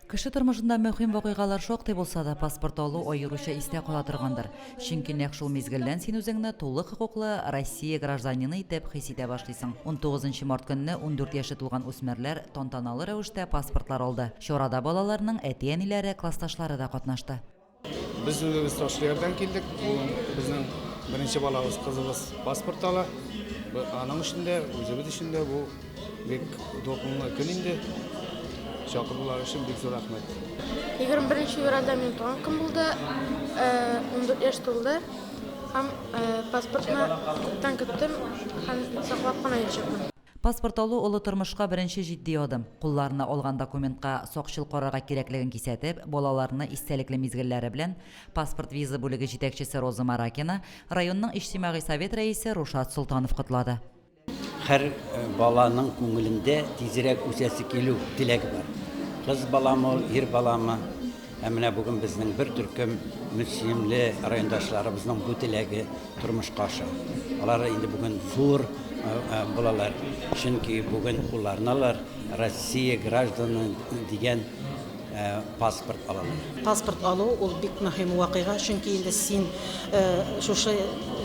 Кеше тормышында мөһим вакыйгалар шактый булса да, паспорт алу аеруча истә кала торгандыр. Чөнки нәкъ шул мизгелдән син үзеңне тулы хокуклы Россия гражданины итеп хис итә башлыйсың. Унтугызынчы март көнне 14 яше тулган үсмерләр тантаналы рәвештә паспортлар алды. Чарада балаларның әти-әниләре, классташлары да катнашты. Без үзебез Ташлыярдан килдек. Бүген безнең беренче балабыз, кызыбыз паспорт ала. Аның өчен дә, үзебез өчен дә бу бик дулкынлы көн инде. Чакырулары өчен бик зур рәхмәт. 21 февральдә минем туган көн булды. 14 яшь тулды. Һәм паспортны күптән көттем һәм саклап кына йөрәчәкмен. Паспорт алу, олы тормышка беренче җитди адым. Кулларына алган документка сакчыл карарга кирәклеген кисәтеп, балаларны истәлекле мизгелләре белән паспорт-виза бүлеге җитәкчесе Роза Маракина, районның иҗтимагый совет рәисе Рушат Солтанов котлады. Һәр баланың күңелендә тизрәк үсәсе килү теләге бар. Кыз баламы ул, ир баламы. Ә менә бүген безнең бер төркем мөслимле райондашларыбызның бу теләге тормышка аша. Алар инде бүген зур булалар, чөнки бүген кулларына алар Россия гражданы дигән паспорт алалар. Паспорт алу ул бик мөһим вакыйга, чөнки инде син шушы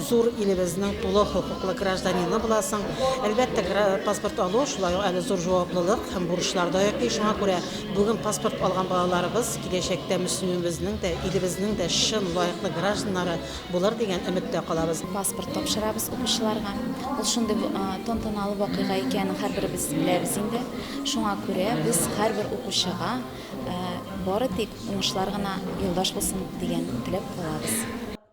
зур илебезнең тулы хокуклы гражданины буласың. Әлбәттә, паспорт алу шулай ук әле зур җаваплылык һәм бурычлар да йөкли. Шуңа күрә Бүген паспорт алган балаларыбыз киләчәктә Мөслимебезнең дә, илебезнең дә чын, лаеклы гражданнары булыр дигән өметтә калабыз. Паспорт тапшырабыз укучыларга. Ул шундый тантаналы вакыйга икәнен һәрберебез беләбез инде. Шуңа күрә без һәрбер укучыга бары тик уңышлар гына юлдаш булсын дигән теләп калабыз.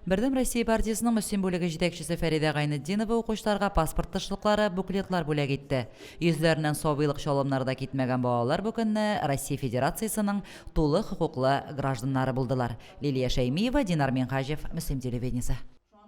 Бердәм Россия партиясенең Мөслим бүлеге җитәкчесе Фәридә Гайнетдинова укучыларга паспорт тышлыклары, буклетлар бүләк итте. Йөзләреннән сабыйлык чалымнары да китмәгән балалар бу көнне Россия Федерациясенең тулы хокуклы гражданнары булдылар. Лилия Шәймиева, Динар Минһаҗев, Мөслим телевидениесе.